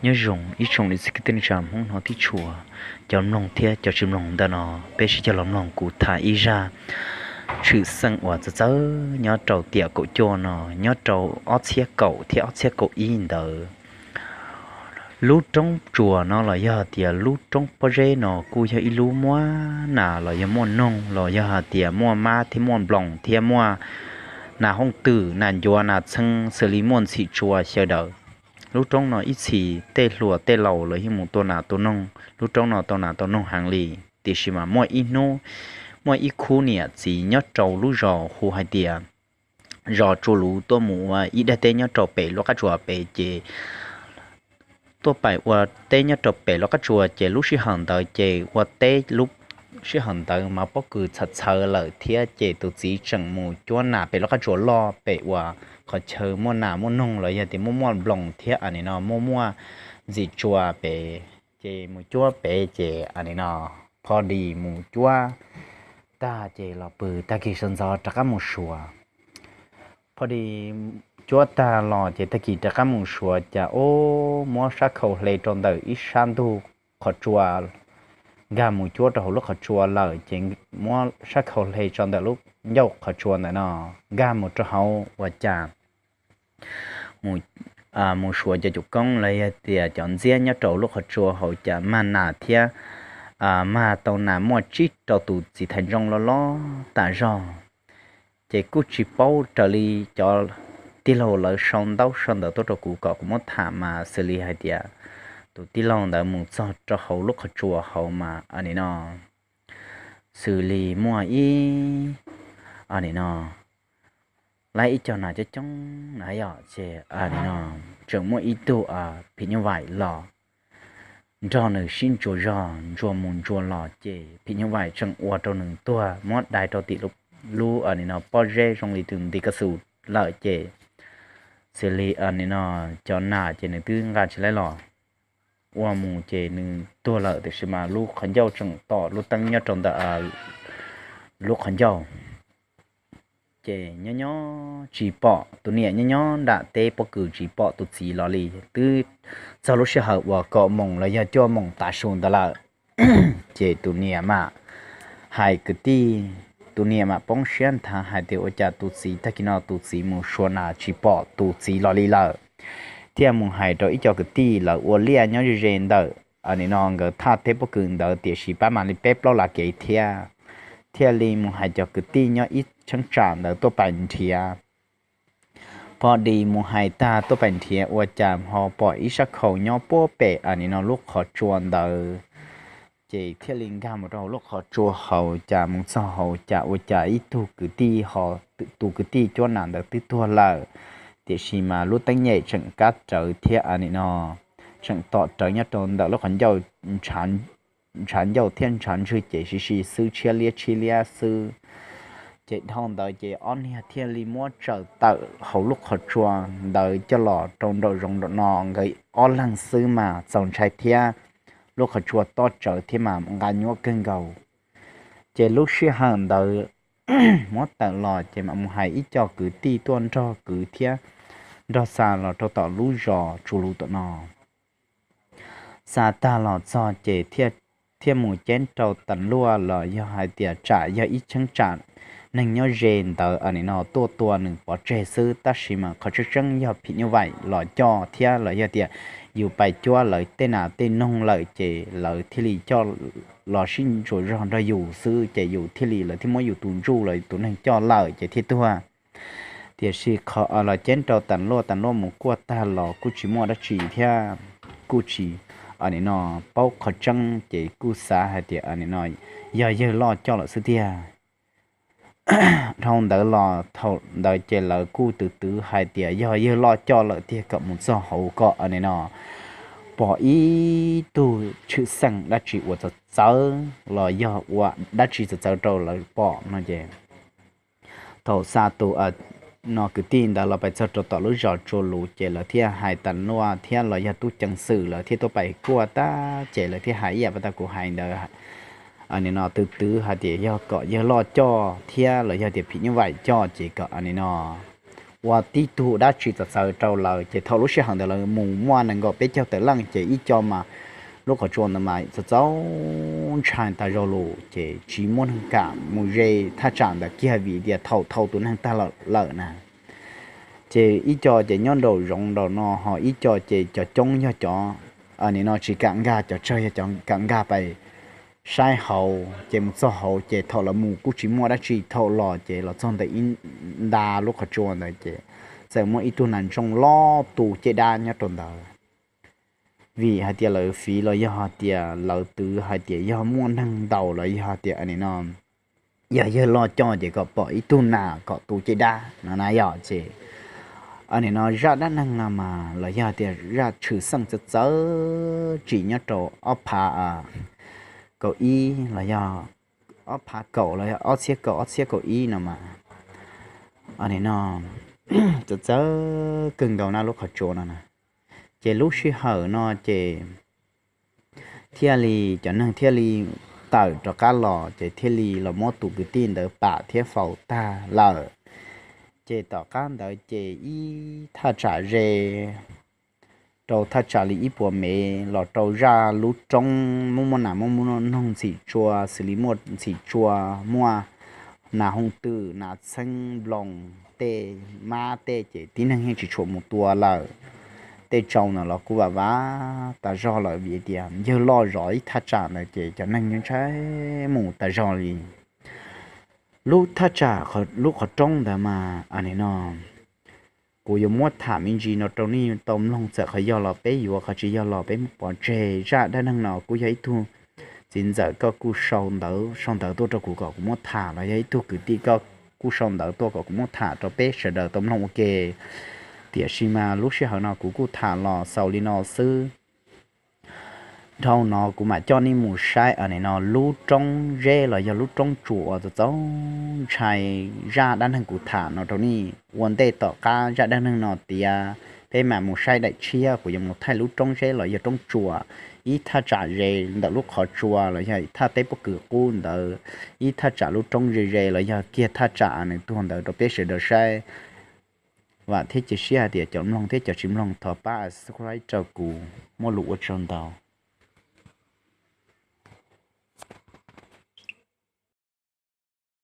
Nyob zoo ib tsoom niam txiv kwv tij neej tsa Hmoob hnov thiab tshua, cov mloog thiab cov tsis mloog ntawm no, peb sib cog los mloog kuv tham ib zaj tshwm xeeb uas txawv txawv nyob rau tiam kaum cuaj no, nyob rau ob txhiab kaum thiab ob txhiab kaum ib ntawd. Lub roob tsuas no los yog tias lub roob pob zeb no kuj yog ib lub muaj nas los yog muaj noog los yog hais tias muaj mab thiab muaj nploos thiab muaj nas hooj twm, nas ncuav, nas txheeb, xws li muaj ntxhim tsua xyaw daws. Lub roob no ib txhis tej hluas tej laus los yeej mus tua nas tua noog lub roob no, tau nas tau noog heev li. Tiam sis mas muaj ib hnub, muaj ib khub niam txiv nyob rau lub zos hu hais tias zos Tsua Luv tuaj mus ua ib daim teb nyob rau pem lub qab tsuas pem ces tuaj pais ua teb nyob rau pem lub qab tsuas ces lub sij hawm ntawd ces ua teb, lub sij hawm ntawd mas pob kws txhawv txhawv lawm thiab ces tus txiv tseem mus cuab nas pem lub qab tsuas loj pem uas qhov chaw muaj nas muaj noog los yog tias muaj muaj nploos thiab a nim no muaj muaj ntxhim tsua pem, ces mus cuab pem ces a nim no pho dis mus cuab tag ces los pw, tag kis sawv ntxov rov qab mus suav. Pho dis cuab tag los ces tag kis rov qab mus suav cas ub muab sab khau hle rau ntawm ib sab ntug qhov tsua, nkag mus cuab rau hauv lub qhov tsua lawm ces muab sab khau hle tso ntawm lub ncauj qhov tsua ntawm no, nkag mus rau hauv ua cas mus suav cov cuv koob los yog tias cov ntxiab nyob rau lub qhov tsua hauv cas mag nas thiab mag tau nas muaj tsib rau tus txiv thais ntsooj loj loj tas zog. Ces kuj tsis paub raws li cov tij laug lawv sau ntaub sau ntawv tuaj rau kuv kom kuv muab tham mas xws li hais tias tus tij laug ntawd mus txog rau hauv lub qhov tsua hauv mas a nim no xws li muaj ib, a nim no, lab ib co nas coob coob na yom, ces a nim no tseem muaj ib tug phim nyuj vaim los nrog nws sib ntsuas zog ntsuas mus ntsuas los ces phim nyuj vaim tseem ua rau nws tuag muab dai rau tim lub a nim no pob zeb zoo li tus nti ka xus lawm ces xws li a nim no cov nas ces nws twb nqa tsis laib los ua mus ces nws tuag lawm, tiam sis mas lub qhov ncauj tseem tom lub teeb nyob rau ntawm lub qhov ncauj. Ces nyob nyob tsis pom, tus niam nyob nyob nram teb pob kws tsis pom tus txiv los li, twb txog lub sij hawm uas kaum moos los yog cuaj moos tav su ntawd lawm. Ces tus niam mam hais kwv tij, tus niam mam poob siab nthav hais tias ua cas tus txiv tag kis no tus txiv mus suav nas tsis pom tus txiv los li lawm, thiaj mus hais rau ib co kwv tij lawv ua liaj nyob ze ze ntawm a nim no nkawd thaj teb pob kws ntawd tiam sis pab mam li peb plaub las kev thiab, thiaj li mus hais cov kwv tij nyob ib cheeb tsam ntawd tuaj pais nrhiav. Pho dis mus hais tag tuaj pais nrhiav ua cas ho pom ib sab khau nyob puag pem a nim no lub qhov tsua ntawd. Ces thiaj li nkag mus rau hauv lub qhov tsua hauv cas mus txog hauv cas ua cas ib tug kwv tij ho, tus kwv tij cuab nas ntawd twb tuag lawm, tiam sis mas lub teeb nyem tseem kab rawv thiab a nim no tseem tom rawv nyob rau ntawm lub qhov ncauj, ntshav ncauj thiab ntshav ntswg ces sib sib xwb tshiab liab tshiab liab xwb. Ces dhau ntawd ces ob niag thiaj li muab tsaws tawm hauv lub qhov tsua ntawd coj los rau nraum zoov nraum no, nkawd ob leeg xwb mas txaus ntshai thiab, lub qhov tsua tob tsawv thiab mas nqa nyuaj kawg nkaus. Ces lub sij hawm ntawd muab tawm los ces mam mus hais ib co kwv tij tuaj nrog kwv thiab nrog xa los rau tom lub zos Tsua Luv tom no. Xa tag los txog ces thiaj mus ceeb rau tas luaj los yog hais tias tsam yog ib cheeb tsam neeg nyob ze ntawd a nim no tuaj tua nws pov tseg xwb, tab sis mas qhov tseeb tseeb yog phim nyuj vaim los coj thiab los yog tias yus pais cuab lawv tej nas tej noog lawm ces lawv thiaj li coj los sib ntsuas zog nrog yus xwb ces yus thiaj li, lawv thiaj muab yus tus ntsuj los tus neeg coj lawm ces thiaj tuag. Tiam sis qhov los ceeb rau tas luaj, tas luaj mus kuaj tag los kuj tsis muaj dab tsi thiab, kuj tsis a nim no paub qhov tseeb ces kuj xav hais tias a nim no yog yawg loj coj lawm xwb tiag. Dhau ntawd los thaum ntawd ces lawv kuj twv twv hais tias yog yawg loj coj lawm tiag kom mus txog hauv kom a nim no pom ib tug tshwm xeem dab tsi uas txawv txawv los yog ua dab tsi txawv txawv rau lawv pom no ces thaum xa tus no kwv tij ntawd los pais txog rau tom lub zos Tsua Luv ces lawv thiaj hais tas luaj thiab los yog tub ceev xwm lawv thiaj tuaj pais kuaj tag ces lawv thiaj hais ib yam pas tas kuv hais ntawd. Nim no twv twv hais tias yog kom yawg loj coj thiab los yog tias phim nyuj vaim coj ces kom nim no ua tib tug dab tsi txawv txawv rau lawv, ces thaum lub sij hawm ntawd lawv mus muaj nees nkaum peb caug tawm leej, ces ib co mas lub qhov tsua ntawd mas txaus txaus ntshai tas zog lus, ces tsis muaj neeg kam mus ze thaj tsam ntawd kiag vim tias thaum thau tus neeg tag lawm na. Ces ib co ces nyob nraum zoov nraum no, ho ib co ces cov coob yog cov, nim no tsis kam nkag, cov tsawg yog cov kam nkag pais saib hauv, ces mus txog hauv ces thaum lawv mus kuj tsis muaj dab tsi, thaum los ces los txog ntawm ib nta lub qhov tsua ntawd ces txawm muaj ib tug nas ntsooj loj tu caj dab nyob rau ntawd. Vim hais tias lawv fiv los yog hais tias lawv twv hais tias yog muaj neeg ntaus los yog hais tias nim no yog yawg loj coj ces kom pom ib tug nas kom tu caj dab no na yog ces nim no zaj dab neeg no mas los yog tias zaj tshwm xeej txawv txawv tsim nyob rau ob phav kaum ib los yog ob phav kaum los yog ob txhiab kaum, ob txhiab kaum ib no mas nim no txawv txawv kawg nkaus na lub qhov tsua no na. Ces lub sij hawm no ces thiaj li cov neeg thiaj li tawm rov qab los, ces thiaj li los muab tus kwv tij ntawd pam thiab faus tag lawm. Ces tom qab ntawd ces ib thaj tsam ze rau thaj tsam li ib puas mev los rau zaj lub roob muaj muaj nas muaj muaj noog ntxhim tsua, xws li muaj ntxhim tsua, muaj nas hooj twm, nas txheeb nploos, tej mab tej ces tib neeg yeej tsis tshua mus tua lawm. Tej tsau ntawd los kuj vam vam tas zog lawm vim tias yawg loj zov ib thaj tsam ntawd ces cov neeg ntshai mus tas zog li. Lub thaj tsam, lub qhov roob ntawd mas nim no kuv yuav muab tham me ntsis no rau nej tau mloog, txawm qhov yog los peb yuav, qhov tsis yog los peb muab pov tseg. Zaj dab neeg no kuj yog ib tug txiv ntxawm koj kuj sau ntawv, sau ntawv tuaj rau kuv kom kuv muab tham, los yog ib tug kwv tij koj kuj sau ntawv tuaj kom kuv muab tham rau peb sawv daws tau mloog ua ke. Tiam sis mas lub sij hawm no kuv kuj tham los xaus li no xwb. Dhau no kuv mam coj nej mus saib nim no lub roob zeb los yog lub roob tsuas uas txaus txaus ntshai. Zaj dab neeg kuv tham no rau nej ua ntej tom qab zaj dab neeg no tiav, peb mam mus saib daim tshiab, kuv yuav mus thaij lub roob zeb los yog roob tsuas, ib thaj tsam ze ntawm lub qhov tsua los yog thaj teb pob kws qub ntawd, ib thaj tsam lub roob ze ze los yog kiag thaj tsam nws tuag ntawd rau peb sawv daws saib. Vam thiab cia siab hais tias cov mloog thiab cov tsis mloog thov pab subscribe rau kuv. Muaj lus ua tsaug ntau.